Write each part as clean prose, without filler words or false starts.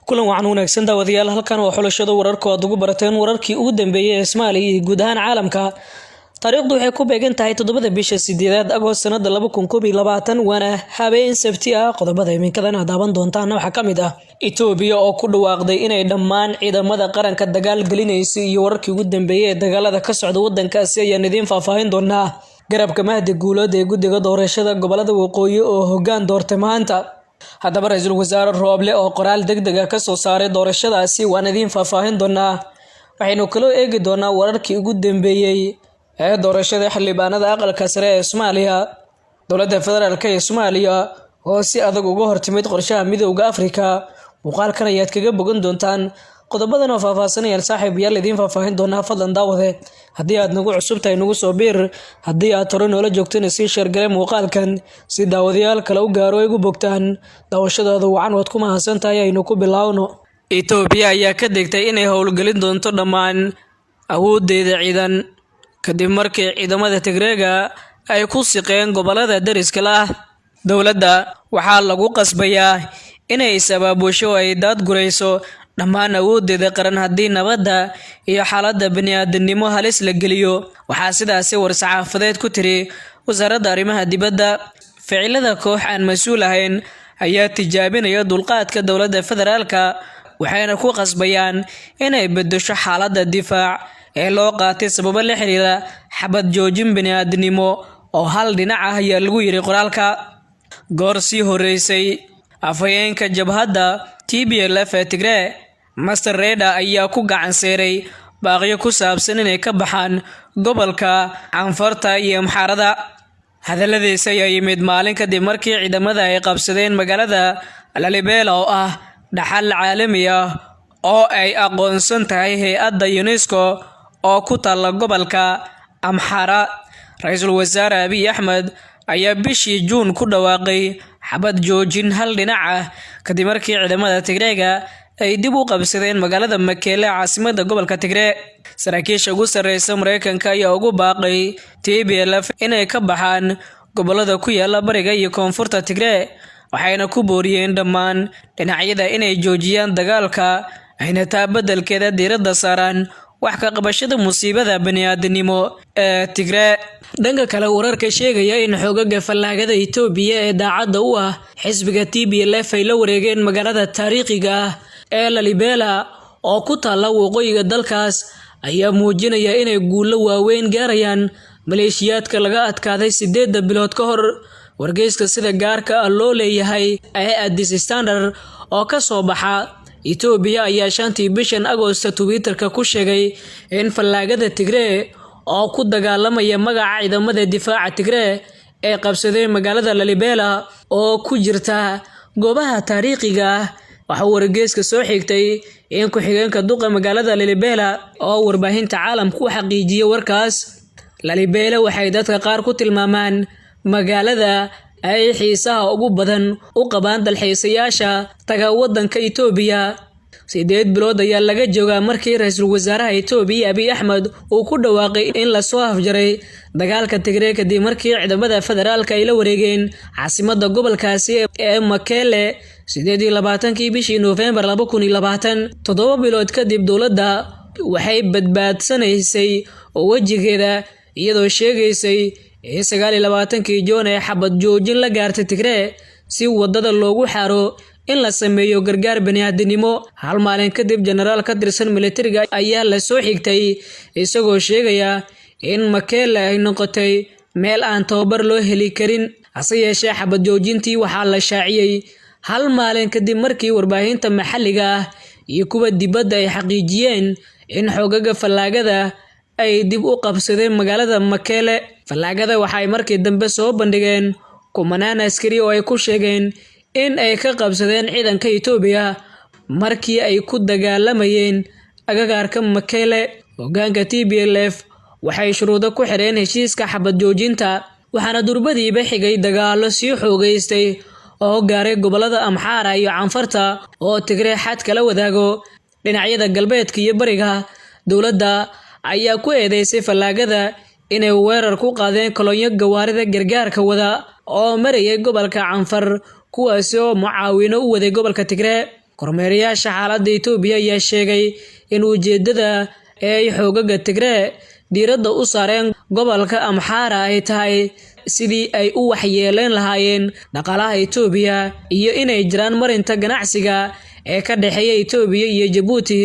Kulan wacan wanaagsan daawadayaal, halkan waa xulashada wararku aad ugu barateen wararkii ugu dambeeyay ee Soomaaliya iyo guud ahaan caalamka. Taariikhdu waxay ku beegan tahay 7-da bisha 8aad Agost sanada 2021, waana habeen Sabti ah. Qodobada iminkadan aad daawan doontaan waxaa ka mid ah Itoobiya oo ku dhawaaqday inay dhammaan ciidamada qaranka dagaal gelinayso iyo wararkii ugu dambeeyay ee dagaalada ka socda wadankaasi ayaan idiin faahfaahin doonaa. Garabka Mahdi Guulood ee guddiga doorashada gobolada waqooyi oo hoggaan doortay maanta. Haddaba ra-iisul wasaare Rooble oo qoraal degdeg ah kasoo saaray doorashadaasi waan idiin faahfaahin doonaa. Waxaynu kaloo eegi doonaa wararkii ugu dambeeyey ee doorashada xildhibaanada aqalka sare ee Soomaaliya. Dowladda federaalk ee Soomaaliya oo si adag uga hortimid qorshaha Midowda Afrika. Muuqaalkan ayaad kaga bogan doontaan qodobadan oo faahfaahsanayaan, saaxiib yaal, idiin faahfaahin doonaa. Fadlan daawade, haddii aad nagu cusub tahay nagu soo biir, haddii aad hore noola joogtana sii share gale muuqaalkan si daawadayaal kale u gaaro ay ugu bogtaan. Daawashadaada wacan, waad ku mahadsan tahay. Aynu ku bilaawno. Itoobiya ayaa ka degtay inay howlgelin doonto dhammaan awoodeeda ciidan kadib markii ciidamada Tigreega ay ku siqeen gobolada deriska la ah. Dowladda waxaa lagu qasbayaa inay is-abaabusho oo ay daadgurayso dhammaan awoodeeda qaran haddii nabadda iyo xaaladda bini'aadanimo halis la geliyo, waxaa sidaasi war-saxaafadeed ku tiri wasaaradda arrimaha dibadda. Ficilada koox aan mas-uul ahayn ayaa tijaabinaya dulqaadka dowladda federaalka, waxayna ku qasbayaan inay beddesho xaaladda difaac ee loo qaatay sababo la xiriira xabad joojin bini'aadanimo oo hal dhinac ah, ayaa lagu yiri qoraalka. Goor sii horeysay, afhayeenka jabhadda TPLF ee Tigree, Master Reda, ayaa ku gacan seeray baaqyo ku saabsan inay ka baxaan gobolka Canfarta iyo Amxaarada. Hadalladiisa ayaa yimid maalin kadib markii ciidamada ay qabsadeen magaalada Lalibela oo ah dhaxal caalami ah oo ay aqoonsan tahay hay-adda UNESCO oo ku taalla gobolka Amxaara. Ra-iisul wasaare Abiy Axmed ayaa bishii Juun ku dhawaaqay xabad joojin hal dhinac ah kadib markii ciidamada Tigreega ay dib u qabsadeen magaalada Makeele, caasimadda gobolka Tigree. Saraakiisha ugu sarreysa Mareykanka ayaa ugu baaqay TPLF inay ka baxaan gobolada ku yaala bariga iyo koonfurta Tigree, waxayna ku booriyeen dhammaan dhinacyada inay joojiyaan dagaalka ayna taa beddelkeeda diiradda saaraan wax ka qabashada musiibada bani'aadanimo ee Tigree. Dhanka kale, wararka sheegaya in xoogaga fallaagada Itoobiya ee daacadda u ah xisbiga TPLF ay la wareegeen magaalada taariikhiga ah ee Lalibela oo ku taalla waqooyiga dalkaas ayaa muujinaya inay guulo waaweyn gaarayaan maleeshiyaadka laga adkaaday 8 bilood ka hor. Wargeyska sida gaarka ah loo leeyahay ee Addis Standard oo ka soo baxa Itoobiya ayaa 5-tii bishan Agoosto Twitter-ka ku sheegay in fallaagada Tigree oo ku dagaalamaya magaca ciidamada difaaca Tigree ay qabsadeen magaalada Lalibela oo ku jirta goobaha taariikhiga ah. Waxa uu wargeyska soo xigtay in ku-xigeenka duqa magaalada Lalibela oo warbaahinta caalamka u xaqiijiyay warkaas. Lalibela waxay dadka qaar ku tilmaamaan magaalada ay xiisaha ugu badan u qabaan dalxiisayaasha taga waddanka Itoobiya. 8 bilood ayaa laga joogaa markii ra-iisul wasaaraha Itoobiya Abiy Axmed uu ku dhawaaqay in lasoo afjaray dagaalka Tigree kadib markii ciidamada federaalka ay la wareegeen caasimadda gobolkaasi ee Makele 28-kii bishii Noofembar 2020. 7 bilood kadib, dowladda waxay badbaadsanaysay wejigeeda iyadoo sheegaysay in 29-kii Juun ay xabad joojin la gaartay Tigree si wadada loogu xaaro in la sameeyo gargaar bani'aadanimo. Hal maalin kadib, jenaraal ka tirsan militariga ayaa la soo xigtay isagoo sheegaya in Makele ay noqotay meel aan tababar loo heli karin. Hase yeeshee, xabad joojintii waxaa la shaaciyay hal maalin kadib markii warbaahinta maxalliga ah iyo kuwa dibadda ay xaqiijiyeen in xoogaga fallaagada ay dib u qabsadeen magaalada Makele. Fallaagada waxay markii dambe soo bandhigeen kumanaan askari oo ay ku sheegeen in ay ka qabsadeen ciidanka Itoobiya markii ay ku dagaalamayeen agagaarka Makele. Hoggaanka TPLF waxay shuruudo ku xireen heshiiska xabad joojinta, waxaana durbadiiba xigay dagaallo sii xoogaystay oo gaaray gobolada Amxaara iyo Canfarta oo Tigree xadka la wadaago dhinacyada galbeedka iyo bariga. Dowladda ayaa ku eedeysay fallaagada inay weerar ku qaadeen kolonyo gawaarida gargaarka wada oo marayay gobolka Canfar, kuwaasi oo mucaawino u waday gobolka Tigree. Kormeerayaasha xaaladda Itoobiya ayaa sheegay in ujeedada ee ay xoogaga Tigree diiradda u saareen gobolka Amxaara ay tahay sidii ay u waxyeeleyn lahaayeen dhaqaalaha Itoobiya iyo inay jiraan marinta ganacsiga ee ka dhexeeya Itoobiya iyo Jabuuti.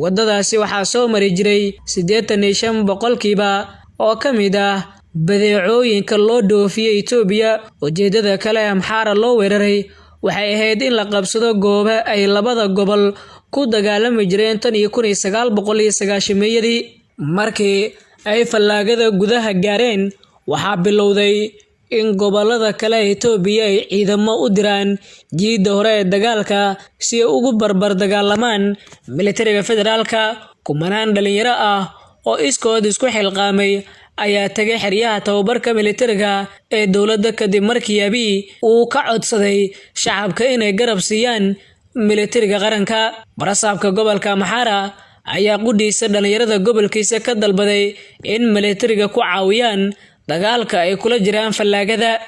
Waddadaasi waxaa soo mari jiray 85% oo ka mid ah badeecooyinka loo dhoofiyay Itoobiya. Ujeedada kale ee Amxaara loo weeraray waxay ahayd in la qabsado goobo ay labada gobol ku dagaalami jireen tan iyo 1990-meeyadii. Markii ay fallaagada gudaha gaareen, waxaa bilowday in gobollada kale ee Itoobiya ay ciidamo u diraan jiidda hore ee dagaalka si ay ugu barbar dagaalamaan militariga federaalka. Kumanaan dhalinyaro ah oo iskood isku xilqaamay ayaa tagay xeryaha tababarka militariga ee dowladda kadib markii Abiy uu ka codsaday shacabka inay garab siiyaan militariga qaranka. Barasaabka gobolka Amxaara ayaa qudhiisa dhalinyarada gobolkiisa ka dalbaday in militariga ku caawiyaan dagaalka ay kula jiraan fallaagada.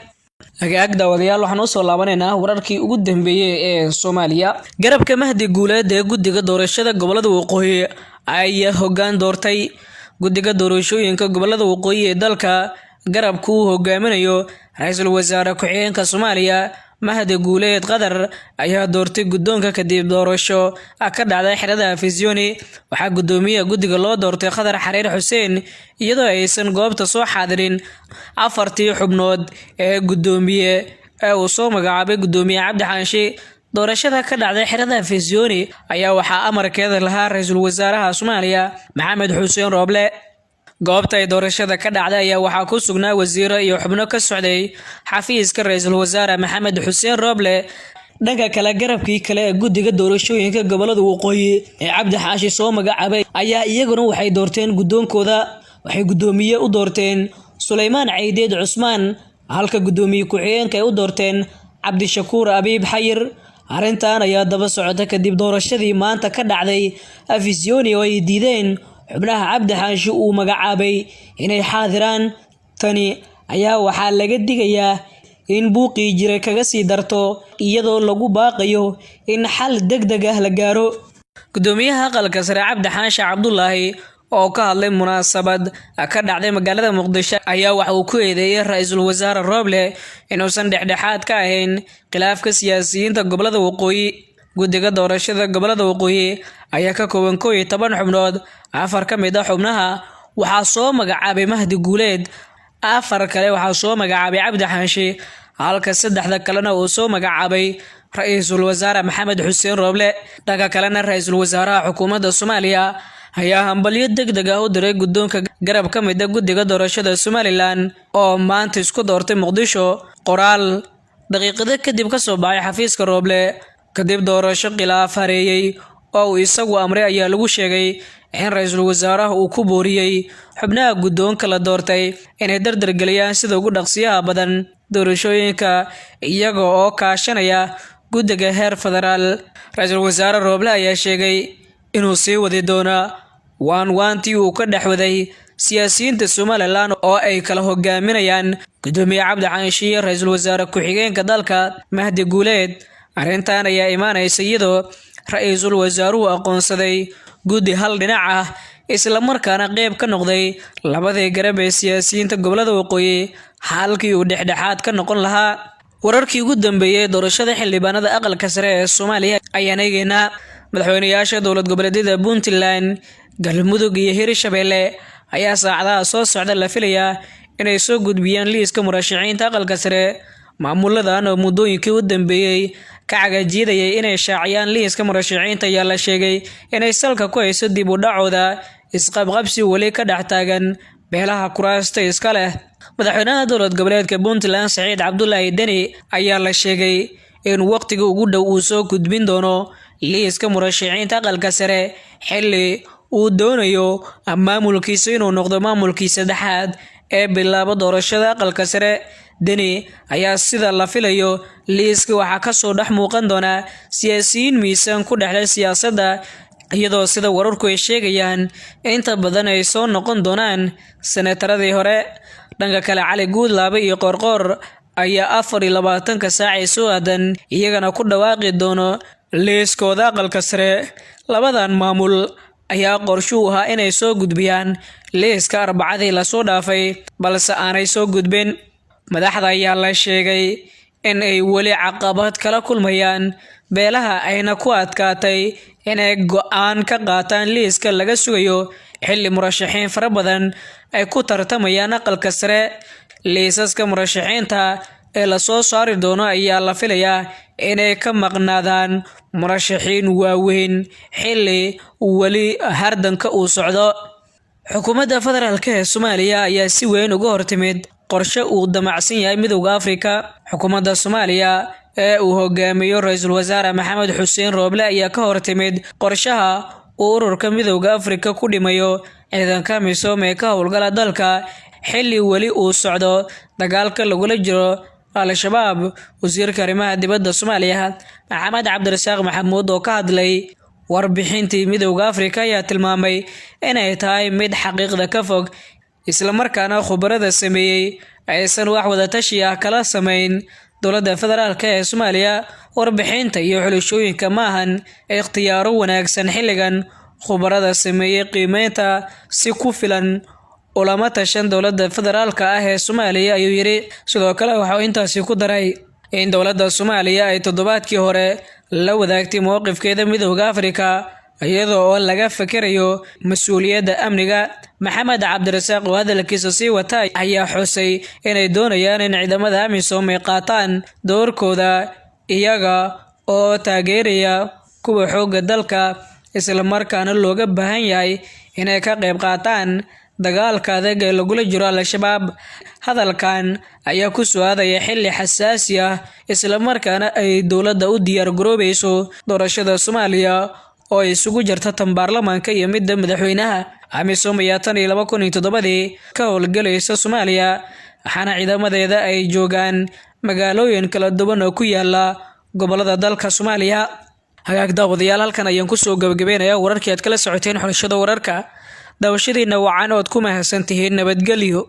Hagaag daawadayaal, waxaan usoo laabanaynaa wararkii ugu dambeeyey ee Soomaaliya. Garabka Mahdi Guuleed ee guddiga doorashada gobolada waqooyi ayaa hoggaan doortay. Guddiga doorashooyinka gobolada waqooyi ee dalka, garabka uu hogaaminayo ra-iisul wasaare ku-xigeenka Soomaaliya Mahdi Guuleed Qadar, ayaa doortay guddoonka kadib doorasho ka dhacday xerada Afisyooni. Waxaa guddoomiyaha guddiga loo doortay Khadar Xariir Xuseen, iyadoo aysan goobta soo xaadirin afartii xubnood ee guddoomiye ee uu soo magacaabay guddoomiye Cabdi Xaanshi. Doorashada ka dhacday xerada Afisyooni ayaa waxaa amarkeeda lahaa ra-iisul wasaaraha Soomaaliya Maxamed Xuseen Rooble. Goobta ay doorashada ka dhacday ayaa waxaa ku sugnaa wasiiro iyo xubno ka socday xafiiska ra-iisul wasaare Maxamed Xuseen Rooble. Dhanka kale, garabkii kale ee guddiga doorashooyinka gobolada waqooyi ee Cabdi Xaashi soo magacaabay ayaa iyaguna waxay doorteen guddoonkooda. Waxay guddoomiye u doorteen Suleymaan Caydeed Cusmaan, halka guddoomiye ku-xigeenka ay u doorteen Cabdishakuur Abiib Xayir. Arrintan ayaa daba socota kadib doorashadii maanta ka dhacday Afisyooni oo ay diideen xubnaha Cabdi Xaashi uu magacaabay inay xaadiraan. Tani ayaa waxaa laga digayaa in buuqii jiray kaga sii darto, iyadoo lagu baaqayo in xal degdeg ah la gaaro. Guddoomiyaha aqalka sare Cabdi Xaashi Cabdulaahi oo ka hadlay munaasabad ka dhacday magaalada Muqdisho ayaa waxa uu ku eedeeyay ra-iisul wasaare Rooble inuusan dhexdhexaad ka ahayn khilaafka siyaasiyiinta gobolada waqooyi. Guddiga doorashada gobolada waqooyi ayaa ka kooban 11 xubnood. Afar ka mid ah xubnaha waxaa soo magacaabay Mahdi Guuleed, afar kale waxaa soo magacaabay Cabdi Xaashi, halka saddexda kalena uu soo magacaabay ra-iisul wasaare Maxamed Xuseen Rooble. Dhanka kalena, ra-iisul wasaaraha xukuumadda Soomaaliya ayaa hambalyo degdeg ah u diray guddoonka garab ka mid ah guddiga doorashada Somalilan oo maanta isku doortay Muqdisho. Qoraal daqiiqado kadib ka soo baxay xafiiska Rooble kadib doorasho khilaaf hareeyay oo uu isagu amray ayaa lagu sheegay in ra-iisul wasaaraha uu ku booriyey xubnaha guddoonka la doortay inay dardargeliyaan sida ugu dhaqsiyaha badan doorashooyinka, iyaga oo kaashanaya guddiga heer federaal. Ra-iisul wasaare Rooble ayaa sheegay inuu sii wadi doono waanwaantii uu ka dhex waday siyaasiyiinta Somalilan oo ay kala hogaaminayaan guddoomiye Cabdi Xaashi iyo ra-iisul wasaare ku-xigeenka dalka Mahdi Guuleed. Arrintan ayaa imaanaysa iyadoo ra-iisul wasaaruhu aqoonsaday guddi hal dhinac ah, isla markaana qayb ka noqday labadii garab ee siyaasiyiinta gobolada waqooyi halkii uu dhexdhexaad ka noqon lahaa. Wararkii ugu dambeeyay doorashada xildhibaanada aqalka sare ee Soomaaliya ayaan eegeynaa. Madaxweynayaasha dowlad goboleedyada Puntland, Galmudug iyo Hirshabelle ayaa saacadaha soo socda la filayaa inay soo gudbiyaan liiska murashaxiinta aqalka sare. Maamuladan oo muddooyinkii u dambeeyey ka cagajiidayay inay shaaciyaan liiska murashaxiinta ayaa la sheegay inay salka ku hayso dib u dhacooda isqabqabsi weli ka dhex taagan beelaha kuraasta iska leh. Madaxweynaha dowlad goboleedka Puntland Saciid Cabdulaahi Deni ayaa la sheegay in waqtiga ugu dhow uu soo gudbin doono liiska murashaxiinta aqalka sare, xilli uu doonayo maamulkiisa inuu noqdo maamulkii saddexaad ee bilaabo doorashada aqalka sare. Deni ayaa sida la filayo liiska waxaa kasoo dhex muuqan doona siyaasiyiin miisaan ku dhexleh siyaasadda, iyadoo sida wararku ay sheegayaan inta badan ay soo noqon doonaan senataradii hore. Dhanka kale, Cali Guudlaabe iyo Qoorqoor ayaa 24-ka saac ee soo aadan iyagana ku dhawaaqi doono Liiskooda aqalka sare. Labadan maamul ayaa qorshuhu ahaa inay soo gudbiyaan liiska Arbacadii lasoo dhaafay, balse aanay soo gudbin. Madaxda ayaa la sheegay in ay weli caqabad kala kulmayaan beelaha, ayna ku adkaatay inay go'aan ka qaataan liiska laga sugayo, xilli murashaxiin fara badan ay ku tartamayaan aqalka sare. Liisaska murashaxiinta ee lasoo saari doono ayaa la filayaa inay ka maqnaadaan murashaxiin waaweyn, xilli weli hardanka uu socdo. Xukuumadda federaalka ee Soomaaliya ayaa si weyn uga hortimid qorshe uu damacsan yahay Midowda Afrika. Xukuumadda Soomaaliya ee uu hogaamiyo Ra-iisul Wasaare Maxamed Xuseen Rooble ayaa ka hortimid qorshaha uu ururka Midowda Afrika ku dhimayo ciidanka AMISOM ee ka howlgala dalka, xilli weli uu socdo dagaalka lagula jiro Al-Shabaab. Wasiirka arrimaha dibadda Soomaaliya Maxamed Cabdirasaaq Maxamuud oo ka hadlay warbixintii Midowda Afrika ayaa tilmaamay inay tahay mid xaqiiqda ka fog, islamarkaana khubarada sameeyey aysan wax wadatashi ah kala samayn dowladda federaalk ee Soomaaliya. Warbixinta iyo xulashooyinka maahan ikhtiyaaro wanaagsan xilligan. Khubarada sameeyey qiimeynta si ku filan ulama tashan dowladda federaalka ah ee Soomaaliya, ayuu yidhi. Sidoo kale waxauu intaasi ku daray in dowladda Soomaaliya ay toddobaadkii hore la wadaagtay mowqifkeeda Midowda Afrika, iyadoo oo laga fakerayo mas-uuliyadda amniga. Maxamed Cabdirasaaq oo hadalkiisa sii wata ayaa xusay inay doonayaan in ciidamada AMISOM ay qaataan doorkooda, iyaga oo taageeraya kuwa xoogga dalka, islamarkaana looga baahan yahay inay ka qayb qaataan dagaalka adag ee lagula jiro Al-Shabaab. Hadalkan ayaa ku soo aadaya xilli xasaasi ah, islamarkaana ay dowladda u diyaar garoobayso doorashada Soomaaliya oo ay isugu jirta tan baarlamaanka iyo midda madaxweynaha. AMISOM ayaa tan iyo 2007-dii ka howlgalaysa Soomaaliya, waxaana ciidamadeeda ay joogaan magaalooyin kala duwan oo ku yaala gobolada dalka Soomaaliya. Hagaag daawadayaal, halkan ayaan kusoo gabagabeynayaa wararkii aad kala socoteen Xulashada Wararka. Daawashadiina wacan ood ku mahadsan tihiin. Nabadgelyo.